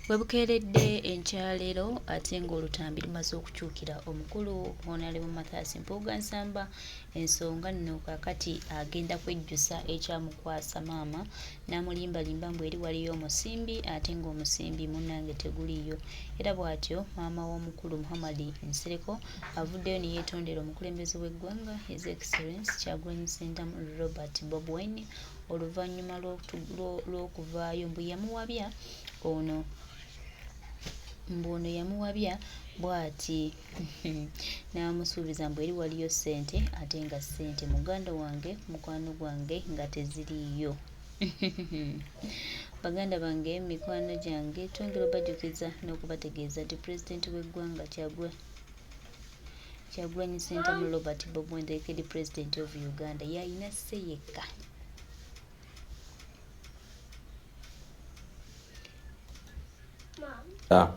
Webukeeredde enkyaleero ate ng'olutambi lumaze okukyukira omukulu Honalebo Mathias Mpuuga Nsamba, ensonga nno kaakati agenda kwejjusa ekyamukwasa maama n'amulimbalimba mbu eri waliyo omusimbi ate ng'omusimbi munnange teguliiyo. Era bw'atyo maama w'omukulu Muhammad Nsereko avuddeyo ne yeetondera omukulembeze w'eggwanga His Excellence Kyagulanyi Ssentamu Robert Bob Wine oluvannyuma lw'okuvaayo mbu yamuwabya ono mbu ono yamuwabya bw'ati n'amusuubiza mbu eri waliyo ssente ate nga ssente muganda wange mukwano gwange nga teziriiyo. Baganda bange mikwano gyange twongera obajjukiza n'okubategeeza nti pulezidenti w'eggwanga Kyagwe Kyagulanyi Ssentamu Robert Bob Wine the president of Uganda yalina sse yekka.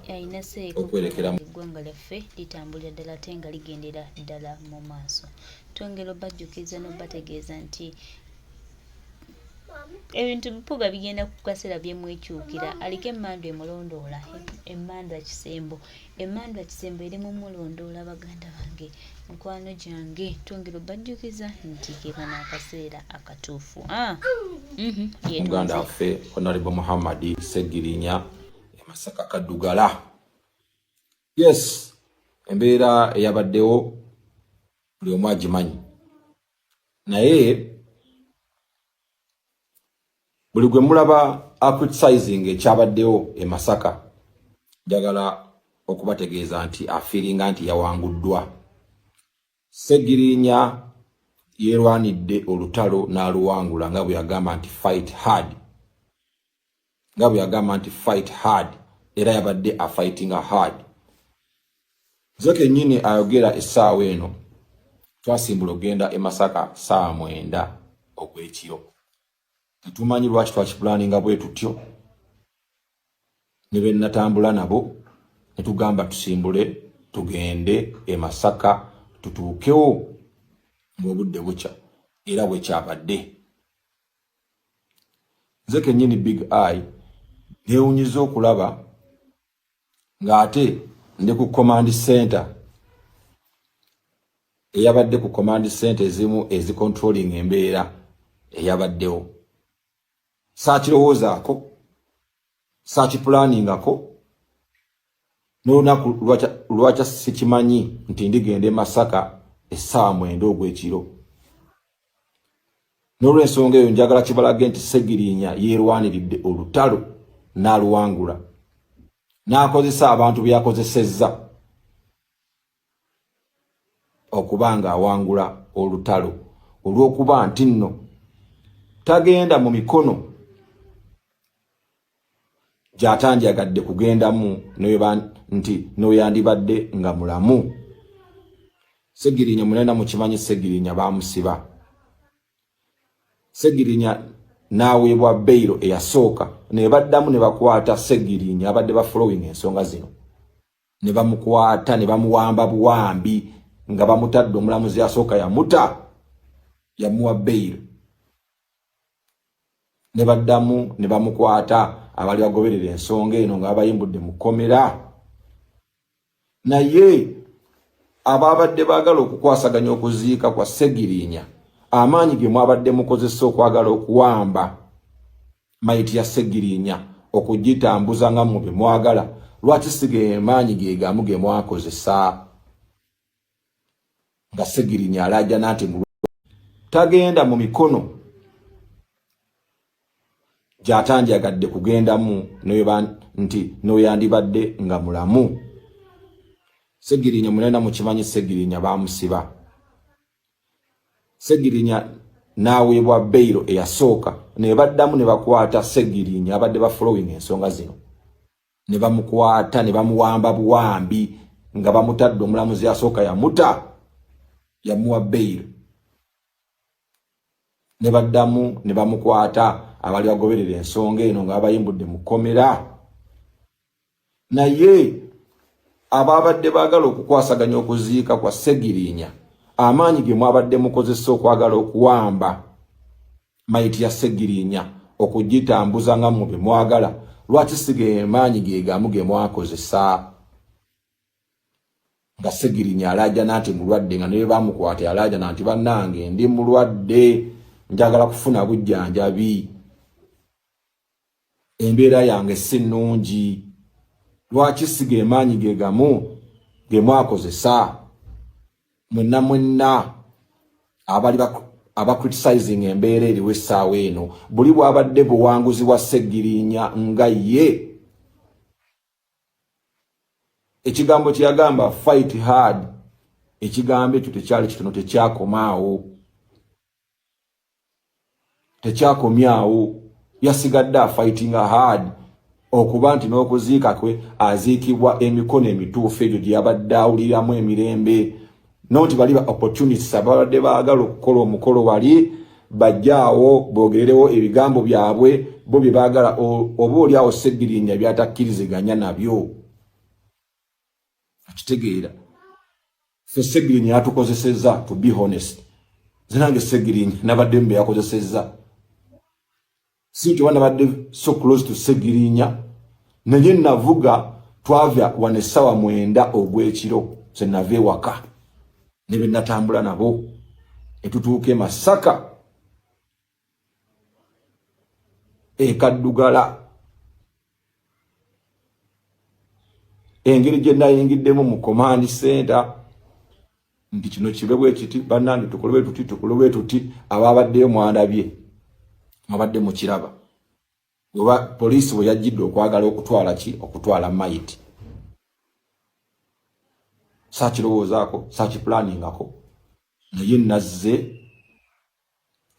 Alina okwerekera eggwanga lyaffe litambulira ddala ate nga ligendera ddala mu maaso. Twongera obajjukiza n'obategeeza nti ebintu Mpuuga bigenda ku kaseera byemwekyukira aliko emmandwa emulondoola emmandwa kisembo emmandwa kisembo eri mu mulondoola baganda bange mikwano gyange twongera obajjukiza nti ke kano akaseera akatuufu. Ah, Muganda waffe Honorable Muhammad Ssegirinya e Masaka Kaddugala. Yes, embeera eyabaddewo buli omu agimanyi, naye buli gwe mulaba acriticizing ekyabaddewo e Masaka, njagala okubategeeza nti afiiringa nti yawanguddwa. Ssegirinya yeerwanidde olutalo n'aluwangula nga bwe yagamba nti fight hard, nga bwe yagamba nti fight hard, era yabadde afightinga hard. Nze kennyini ayogera essaawa eno twasimbula okugenda e Masaka ssaawa 9 ogw'ekiro. Tetumanyi lwaki twakipulaninga bwe tutyo, ne be natambula nabo ne tugamba tusimbule tugende e Masaka tutuukewo ng'obudde bukya, era bwe kyabadde. Nze kennyini Big Eye neewunyiza okulaba ng'ate ndi ku command center eyabadde ku command center ezimu ezicontrolling embeera eyabaddewo. Saakirowoozaako, saakipulaaningako, n'olunaku lwakya sikimanyi nti ndigenda e Masaka essaawa 9 ogw'ekiro. N'olw'ensonga eyo njagala kibalage nti Ssegirinya yeerwaniridde olutalo n'aluwangula, n'akozesa abantu be yakozesezza okuba ng'awangula olutalo, olw'okuba nti nno tagenda mu mikono gy'atandyagadde kugendamu nti n'oyandibadde nga mulamu. Ssegirinya munena mukimanyi, Ssegirinya baamusiba. Ssegirinya n'aweebwa beyiro eyasooka, ne baddamu ne bakwata Ssegirinya abadde ba following ensonga zino, ne bamukwata ne bamuwamba buwambi nga bamutadde. Omulamuzi asooka yamuta, yamuwa beyiro, ne baddamu ne bamukwata abali bagoberera ensonga eno nga babayimbudde mu kkomera. Naye ababadde baagala okukwasaganya okuziika kwa Ssegirinya, amaanyi ge mwabadde mukozesa okwagala okuwamba mayiti ya Ssegirinya okugitambuza nga mmwe bwe mwagala, lwaki si ge maanyi ge gamu ge mwakozesa nga Ssegirinya alaajana nti tagenda mu mikono gy'atandyagadde kugendamu nti n'oyandibadde nga mulamu? Ssegirinya munena mukimanyi, Ssegirinya baamusiba. Ssegirinya n'aweebwa beyiro eyasooka, ne baddamu ne bakwata Ssegirinya abadde ba following ensonga zino, ne bamukwata ne bamuwamba buwambi nga bamutadde. Omulamuzi asooka yamuta, yamuwa beyiro, ne baddamu ne bamukwata abali bagoberera ensonga eno nga babayimbudde mu kkomera. Naye ababadde baagala okukwasaganya okuziika kwa Ssegirinya, amaanyi ge mwabadde mukozesa okwagala okuwamba mayiti ya Ssegirinya okugitambuza nga mmwe bwe mwagala, Lwaki si ge maanyi ge gamu ge mwakozesa nga Ssegirinya alaajana nti mulwadde, nga ne bamukwata alaajana nti bannange ndi mulwadde, njagala kufuna bujjanjabi, embeera yange si nnungi? Lwaki si ge maanyi ge gamu ge mwakozesa mwenna mwenna abali aba criticizing embeera eriwo essaawa eno? Buli bwabadde buwanguzi bwa Ssegirinya nga ye ekigambo kye yagamba, "Fight hard," ekigambo ekyo tekyali kitono, tekyakomaawo, tekyakomyawo. Yasigadde afightinga hard okuba nti n'okuziika kwe aziikibwa emikono emituufu, egyo gye yabadde awuliramu emirembe, noti bali ba opportunities ababadde baagala okukola omukolo wali bajjaawo boogererewo ebigambo byabwe bo bye baagala, oba oli awo Ssegirinya byatakkiriziganya nabyo. Akitegeera, ffe Ssegirinya yatukozesezza. To be honest, nze nange Ssegirinya nabadde mbe yakozesezza, si nti oba nabadde so close to Ssegirinya, naye navuga, twava wano essaawa 9 ogw'ekiro, ze nava ewaka ne be natambula nabo, etutuuka e Masaka ekaddugala. Engeri gye nayingiddemu mu command center nti kino kibe bwe kiti, bannange, tukole bwe tuti, tukole bwe tuti, ababaddeyo mwandabye, mwabadde mukiraba oba poliisi bwe yajjidde okwagala okutwala ki, okutwala mayiti. Saakirowoozaako, saakiplaningako, naye nazze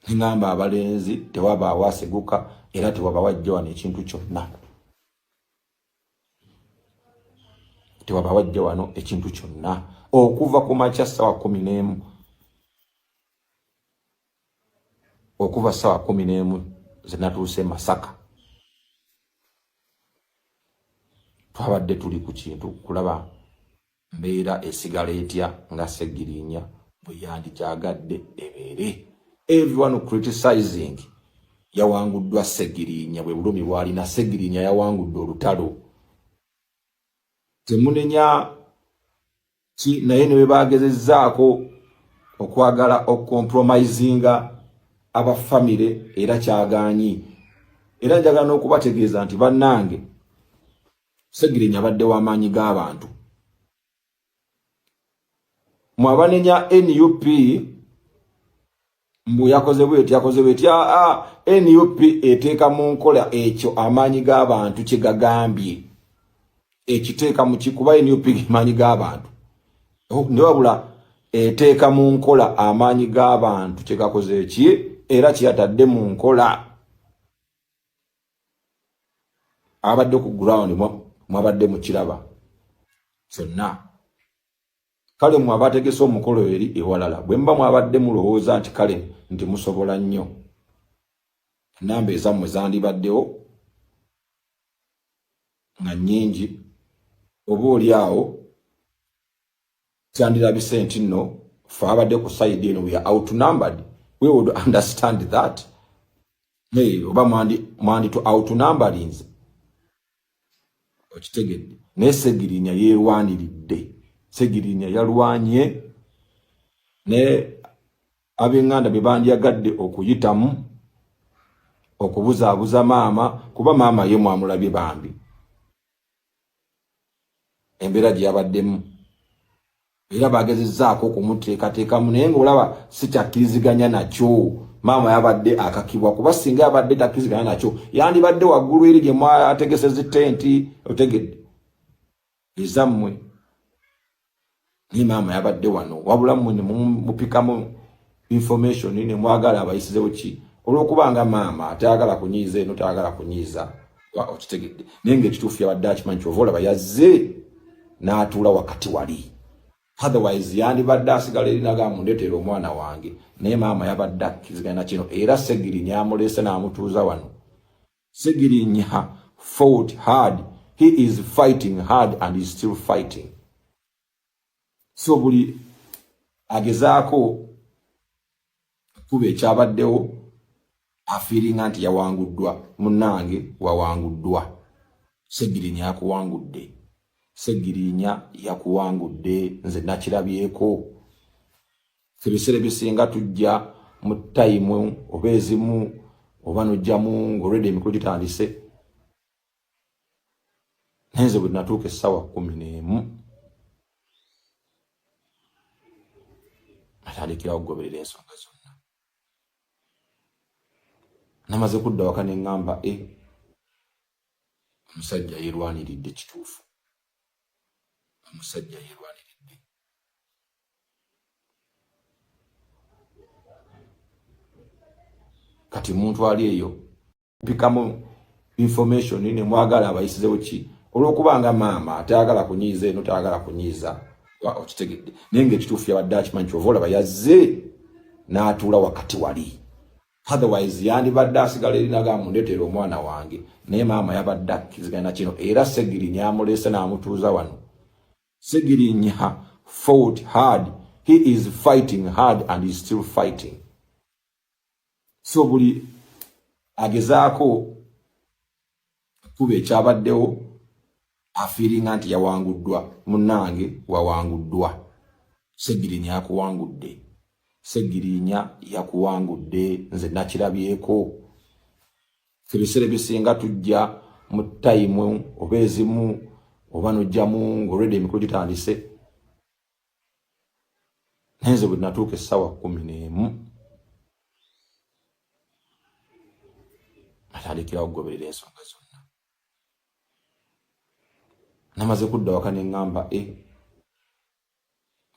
neŋŋamba abalenzi tewabaawo aseguka era tewabaawo ajja wano ekintu kyonna, tewabaawo ajja wano ekintu kyonna. Okuva ku makya ssaawa 11, okuva ssaawa 11 zenatuuse e Masaka, twabadde tuli ku kintu kulaba mbeera esigala etya nga Ssegirinya bwe yandikyagadde ebeere. Everyone criticizing yawanguddwa Ssegirinya, bwe bulumi bwalina. Ssegirinya yawangudde olutalo, temunenya ki, naye ne bwe bagezezzaako okwagala okucompromisinga abafamire, era kyagaanyi. Era njagala n'okubategeeza nti bannange, Ssegirinya abadde w'amaanyi g'abantu. Mwabanenya NUP mbu yakoze bweti, yakoze bweti. Aa, NUP eteeka mu nkola ekyo amaanyi g'abantu kye gagambye, ekiteeka mu kikuba. NUP maanyi g'abantu, ne wabula eteeka mu nkola amaanyi g'abantu kye gakoze eki, era kyeyatadde mu nkola. Abadde ku ground mwabadde mukiraba kyonna. Kale mwe abategese omukolo eri ewalala, bwe muba mwabadde mulowooza nti kale nti musobola nnyo, namba ezammwe zandibaddewo nga nnyingi, oba oli awo kyandirabise nti nno fe abadde ku side eno we are outnumbered, we would understand that. Hey, oba mwandi tu outnumberinze, okitegedde? Naye Segirinya yeerwaniridde, Segirinya yalwanye ne ab'eŋŋanda bye bandyagadde okuyitamu okubuzaabuza maama, kuba maama ye mwamulabye bambi embeera gye yabaddemu, era bagezezzaako okumuteekateekamu, naye ng'olaba sikyakkiriziganya nakyo. Maama yabadde akakibwa, kuba singa yabadde takkiriziganya nakyo yandibadde waggulu eri gye mwategese zi tenti, otegedde, ezammwe, naye maama yabadde wano. Wabula mmwe ne mupikamu information ne mwagala abayisizewo ki, olw'okuba nga maama tayagala kunyiiza eno, tayagala kunyiiza, okitegedde? Naye ng'ekituufu yabadde akimanyi, kyova olaba yazze n'atuula wakati wali. Otherwise yandibadde asigala eri naga mundeetera omwana wange, naye maama yabadde akkiriziganya kino, era Segirinya amuleese n'amutuuza wano. Segirinya fought hard, he is fighting hard and is still fighting. So buli agezaako kuba ekyabaddewo afiiringa nti yawanguddwa, munnange, wawanguddwa. Segirinya yakuwangudde, Segirinya yakuwangudde, nze nakirabyeko. Ebiseera ebisinga tujja mu tayimu oba ezimu oba nojjamu ng'olwedde emikolo gitandise, naye nze bwe natuuka essaawa 11 natandikirawo okugoberera ensonga zonna. Namaze kudda waka ne ŋŋamba e omusajja yeerwaniridde kituufu, omusajja yeerwaniridde. Kati muntu ali eyo pikamu information ne mwagala abayisizewo ki olw'okuba nga maama tayagala kunyiiza eno, tayagala kunyiiza, okitegedde? Naye nga ekituufu yabadde akimanyi, kyova olaba yazze n'atuula wakati wali. Otherwise yandibadde asigala erinaga mundeetera omwana wange, naye maama yabadde akkiriziganya na kino, era Segirinya amuleese n'amutuuza wano. Segirinya fought hard, he is fighting hard and is still fighting. So buli agezaako kuba ekyabaddewo afiiringa nti yawanguddwa, munnange wawanguddwa. Segirinya yakuwangudde, Segirinya yakuwangudde, nze nakirabyeko. Ebiseera ebisinga tujja mu tayimu oba ezimu oba nojjamu ng'olwedde emikolo gitandise, naye nze bwe natuuka essaawa 11 natandikirawo okugoberera ensonga zonna. Namaze kudda waka ne ŋŋamba e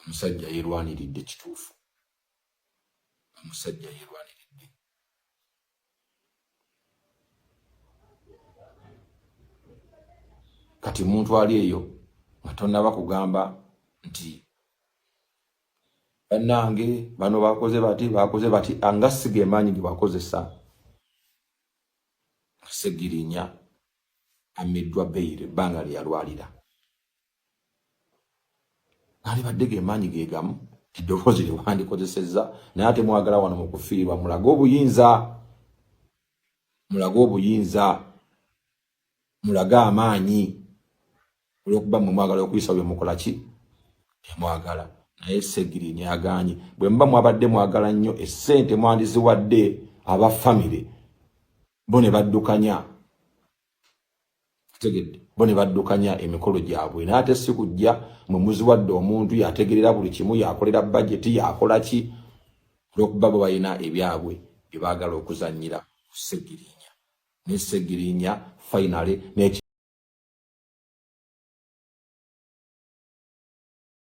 omusajja yeerwaniridde kituufu, omusajja yeerwaniridde. Kati muntu ali eyo nga tonaba kugamba nti bannange bano bakoze bati, bakoze bati, anga siga emaanyi ge bakozesa. Segirinya amiddwa beyiro ebbanga lye yalwalira, nalibadde ge maanyi ge gamu eddoboozi lye wandikozesezza, naye ate mwagala wano mu kufiirwa mulage obuyinza, mulage obuyinza, mulage amaanyi, olwokuba mwe mwagala okuyisa bye mukola ki temwagala. Naye Segirini aganye. Bwe muba mwabadde mwagala nnyo essente mwandiziwadde aba famire bo ne baddukanya, tegedde, bo ne baddukanya emikolo gyabwe, naye ate si kujja mwe muziwadde omuntu yategerera buli kimu, yakolera bajeti, yakola ki, olwokuba bo balina ebyabwe bye baagala okuzannyira ku Segirinya ne Segirinya finally ne